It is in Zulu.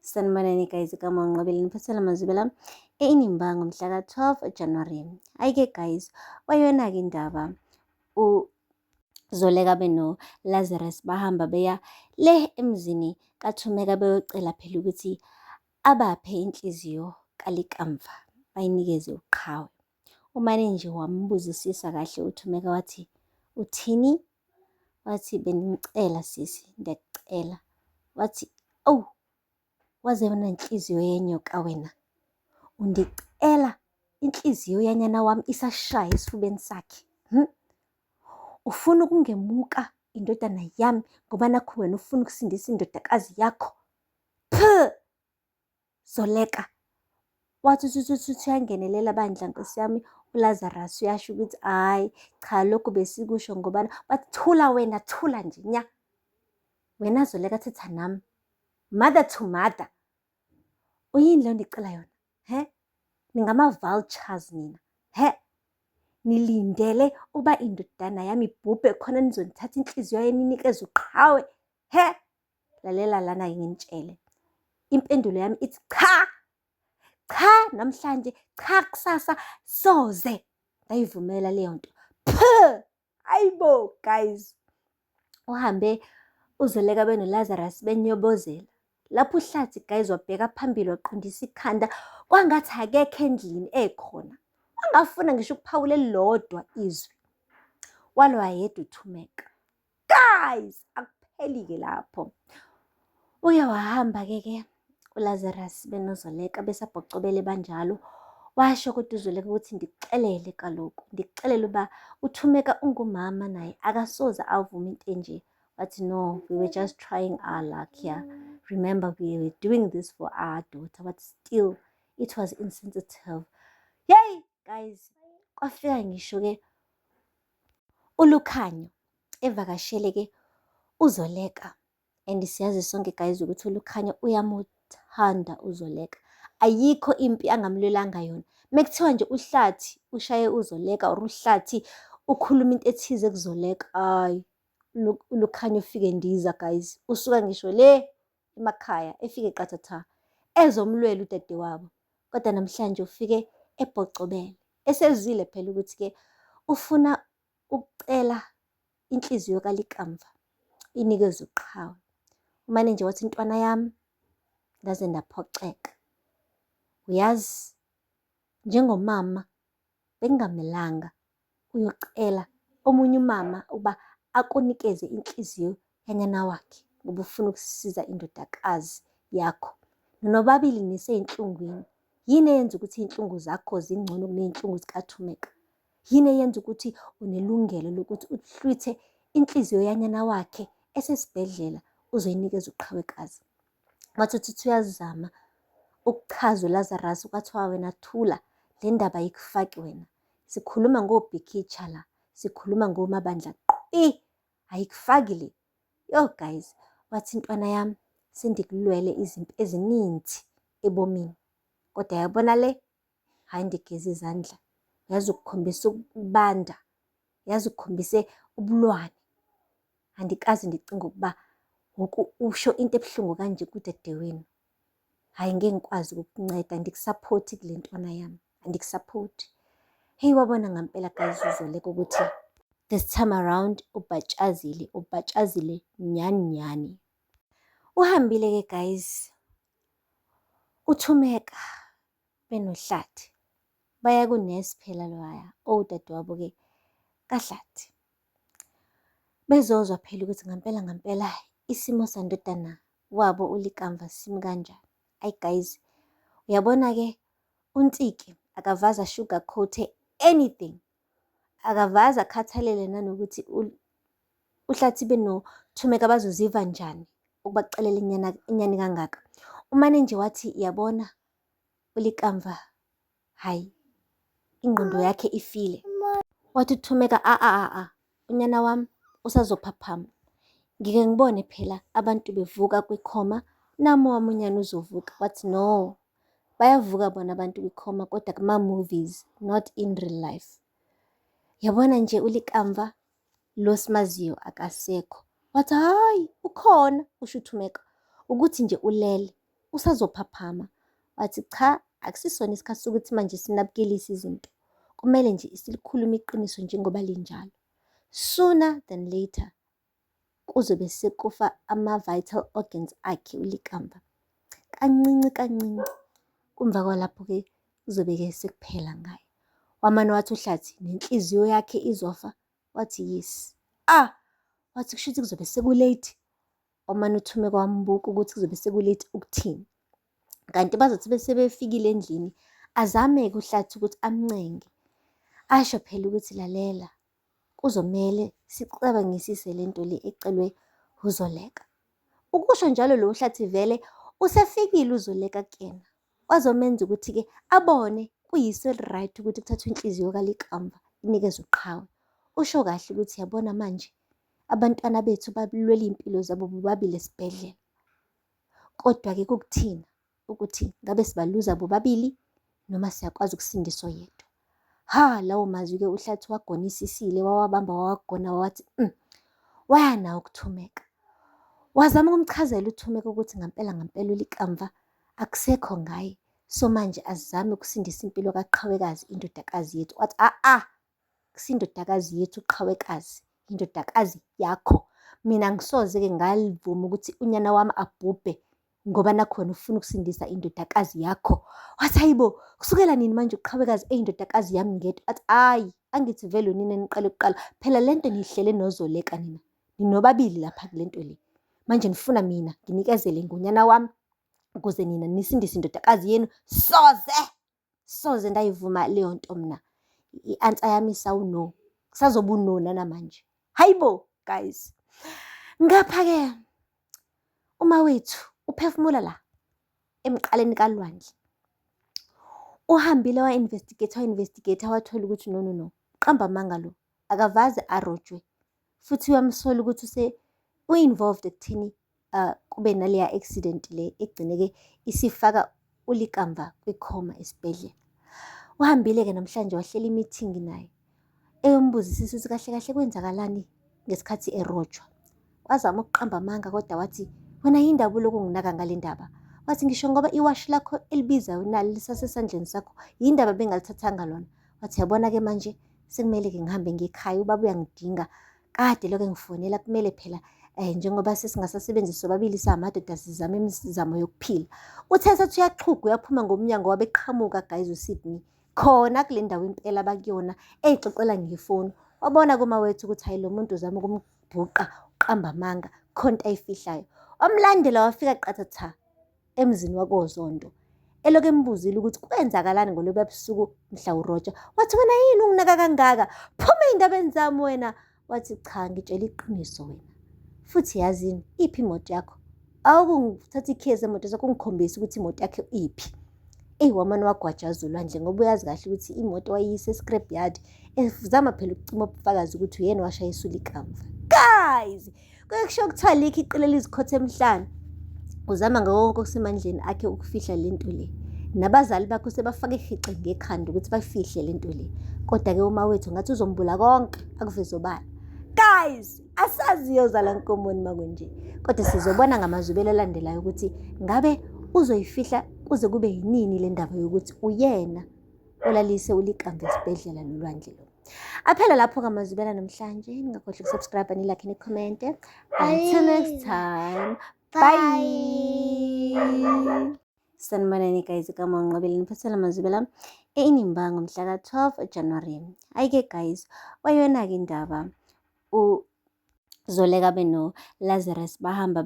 Sanibonani guys, igama uNqobile niphathela amazwibela e-Inimba ngomhla ka-12 January. Hhayi-ke guys, kwayona-ke indaba uZoleka beno-Lazarus bahamba beya le emzini kaThumeka beyocela phela ukuthi abaphe inhliziyo kaLikamva bayinikeze uQhawe. Umane nje wambuzisisa kahle uThumeka wathi, uthini? Wathi, bengicela sisi, ndiyakucela. Wathi, awu, waze wanenhliziyo yenyoka wena. Undicela inhliziyo yanyana wami isashaya esifubeni sakhe. Ufuna ukungemuka indodana yami ngoba nakhu wena ufuna ukusindisa indodakazi yakho. Phu! Zoleka. Wathi uthi uthi uthi uyangenelela bandla nkosi yami uLazarus uyasho ukuthi hhayi cha lokhu besikusho ngoba bathi thula wena thula nje nya. Wena Zoleka thetha nami. Mother to mother. Uyini leyo ndicela yona? He? Ningama-vultures nina. He? Nilindele uba indodana yami ibhubhe khona nizonithatha inhliziyo yayo ninikeze uqhawe. He? Lalela lana-ke nginitshele. Impendulo yami ithi cha, cha namhlanje, cha kusasa, soze ngayivumela leyo nto. Phu! Hayibo guys. Uhambe uZoleka benoLazarus benyobozela. Lapho uHlathi guys wabheka phambili waqondisa ikhanda kwangathi akekho endlini ekhona. Wangafuna ngisho ukuphawula elilodwa izwi. Walwa yedwa uThumeka. Guys, akupheli-ke lapho. Uye wahamba-ke ke uLazarus benoZoleka besabhocobele banjalo. Washo kodwa uZoleka ukuthi ndikuxelele kaloku, ndikuxelele uba uThumeka ungumama naye akasoze avume into enje. Wathi no, we were just trying our luck here. Remember, we were doing this for our daughter, but still it was insensitive. Yey guys, kwafika ngisho-ke uLukhanyo evakashele-ke uZoleka and siyazi sonke guys ukuthi uLukhanyo uyamuthanda uZoleka. Ayikho impi angamlwelanga yona. Mekuthiwa nje uHlathi ushaye uZoleka or uHlathi ukhuluma into ethize kuZoleka, hhayi uLukhanyo ufike ndiza guys. Usuka ngisho le emakhaya efike qathatha ezomlwela udadewabo. Kodwa namhlanje ufike ebhocobele. Esezwile phela ukuthi-ke ufuna ukucela inhliziyo kaLikamva inikezwe uqhawe. Umane nje wathi ntwana yami ngaze ndaphoxeka. Uyazi njengomama bekungamelanga uyocela omunye umama ukuba akunikeze inhliziyo yanyana wakhe ngoba ufuna ukusiza indodakazi yakho. Nobabili nisey'nhlungwini. Yini eyenza ukuthi iy'nhlungu zakho zingcono kuney'nhlungu zikaThumeka? Yini eyenza ukuthi unelungelo lokuthi uhlwithe inhliziyo yanyana wakhe esesibhedlela uzoyinikeza uqhawekazi? Wathi uthi uyazama ukuchaza uLazarus kwathiwa wena thula le ndaba ayikufaki wena. Sikhuluma ngobhikitsha la, sikhuluma ngomabandla qwi, ayikufaki le. Yo guys, wathi ntwana yami sendikulwele izimpi ezininzi ebomini kodwa yabona le, hhayi ndigeza izandla. Yazi ukukhombisa ukubanda, yazi ukukhombise ubulwane. Andikaze ndicinge ukuba ngoku usho into ebuhlungu kanje kudadewenu. Hhayi ngeke ngikwazi ukukunceda, andikusaphothi kule ntwana yami, andikusaphothi. Heyi wabona ngampela guys uZoleka ukuthi this time around ubhatshazile, ubhatshazile nyhani nyhani. Uhambile-ke guys uThumeka benoHlathi baya kunesi phela loya owudadewabo-ke kaHlathi. Bezozwa phela ukuthi ngampela ngampela isimo sandodana wabo uLikamva simi kanjani. Ayi guys, uyabona-ke uNtsiki akavaze a-sugarcoat-e anything. Akavaze akhathalele nanokuthi uHlathi benoThumeka bazoziva njani ukubacelela inyani kangaka. Umane nje wathi yabona uLikamva hhayi ingqondo yakhe ifile. Wathi uThumeka a a a unyana wami usazophaphama. Ngike ngibone phela abantu bevuka kwikhoma nami owami unyana uzovuka. Wathi no, bayavuka bona abantu kwikhoma kodwa kuma-movies not in real life. Yabona nje uLikamva lo simaziyo akasekho. Wathi hhayi ukhona, kusho uThumeka, ukuthi nje ulele. usazophaphama. Wathi cha, akusisona isikhathi sokuthi manje sinabukelise izinto. Kumele nje silikhulume iqiniso njengoba linjalo. Sooner than later kuzobe sekufa ama-vital organs akhe uLikamva. Kancinci kancinci. Kumva kwalapho-ke kuzobe-ke sekuphela ngaye. Wamane wathi uHlathi nenhliziyo yakhe izofa. Wathi yes. Ah! Wathi kushuthi kuzobe seku-late. Wamane uThumeka wambuka ukuthi kuzobe seku-late ukuthini. Kanti bazothi besebefikile endlini azame-ke uHlathi ukuthi amncenge. Asho phela ukuthi lalela, kuzomele sicabangisise le nto le ecelwe uZoleka. Ukusho njalo lo Hlathi vele usefikile uZoleka kuyena. Wazomenza ukuthi-ke abone kuyiso eli-right ukuthi kuthathwe inhliziyo kaLikamva inikezwe uQhawe. Usho kahle ukuthi yabona manje abantwana bethu balwela iy'mpilo zabo bobabili esibhedlela. Kodwa-ke kukuthina ukuthi ngabe sibaluza bobabili noma siyakwazi ukusindisa oyedwa. Ha, lawo mazwi-ke uHlathi wagonisisile, wawabamba wawagona wathi waya nawo kuThumeka. Wazama ukumchazela uThumeka ukuthi ngampela ngampela uLikamva akusekho ngaye. So manje azame ukusindisa impilo kaQhawekazi indodakazi yethu. Wathi a-a, kusindodakazi yethu uQhawekazi, indodakazi yakho. Mina angisoze-ke ngalivuma ukuthi unyana wami abhubhe ngoba nakhona ufuna ukusindisa indodakazi yakho. Wathi hayibo, kusukela nini manje uQhawekazi eyindodakazi yami ngedwa? Wathi hhayi, angithi vele unina niqale kuqala. Phela le nto niyihlele noZoleka nina. Ninobabili lapha kule nto le. Manje nifuna mina nginikezele ngonyana wami ukuze nina nisindise indodakazi yenu? Soze! Soze ndayivuma leyo nto mna. I-answer yami isawu-no. Kusazoba u-no nanamanje. Hayibo, guys. Ngapha-ke umawethu uphefumula la emqaleni kaLwandle. Uhambile wa-investigate, wa-investigate wathola ukuthi no no no, uqamba amanga lo, akavaze arojwe. Futhi uyamsola ukuthi use u-involved ekutheni kube naleya accident le egcine-ke isifaka uLikamva kwikhoma esibhedlela. Uhambile-ke namhlanje wahlela i-meeting naye eyombuzisisa ukuthi kahle kahle kwenzakalani ngesikhathi erojwa. Wazama ukuqamba amanga kodwa wathi wena yini ndaba ulokhu unginaka ngale ndaba? Wathi ngisho ngoba iwashi lakho elibizayo nali lisasesandleni sakho, yini ndaba bengalithathanga lona? Wathi yabona-ke manje sekumele-ke ngihambe ngiye ekhaya, ubaba uyangidinga. Kade lokho engifonela kumele phela njengoba sesingasasebenzisi sobabili samadoda sizame imizamo yokuphila. Uthe sethi uyaxhuga uyaphuma ngomnyango wabe eqhamuka guys uSydney. Khona kule ndawo impela abakuyona eyixoxela ngefoni. Wabona kumawethu ukuthi hayi lo muntu uzama ukumbhuqa, uqamba amanga, khona into ayifihlayo. Wamlandela wafika qathatha emzini wakoZondo. Elokhu embuzile ukuthi kwenzakalani ngolobuya busuku mhla uroja. Wathi wena yini unginaka kangaka? Phuma ey'ndabeni zami wena. Wathi cha ngitshela iqiniso wena. Futhi yazini iphi imoto yakho? Awukungithatha ikhiye zemoto zakho ungikhombise ukuthi imoto yakho iphi. Eyi wamane wagwajaza uLwandle ngoba uyazi kahle ukuthi imoto wayiyise e-scrap yard. Ezama phela ukucima ubufakazi ukuthi uyena washayisa uLikamva. Guys, kuke kusho kuthiwa alikho iqile lizikhotha emhlane. Uzama ngako konke okusemandleni akhe ukufihla le nto le. Nabazali bakhe usebafake ihixe ngekhanda ukuthi bafihle le nto le. Kodwa-ke umawethu ngathi uzombula konke akuveze obala. Guys, asazi iyozala nkomoni makunje. Kodwa sizobona ngamazwibela alandelayo ukuthi ngabe uzoyifihla kuze kube yinini le ndaba yokuthi uyena olalise uLikamva esibhedlela noLwandle lo. Aphela lapho kamazwibela namhlanje. Ningakhohlwa ukusubscribe, nilike, nikhomente. Until next time. Bye. Sanibonani guys, igama uNqobile niphathela amazwibela e-Inimba ngomhla ka-12 January. Hhayi-ke guys, wayona-ke indaba uZoleka beno-Lazarus bahamba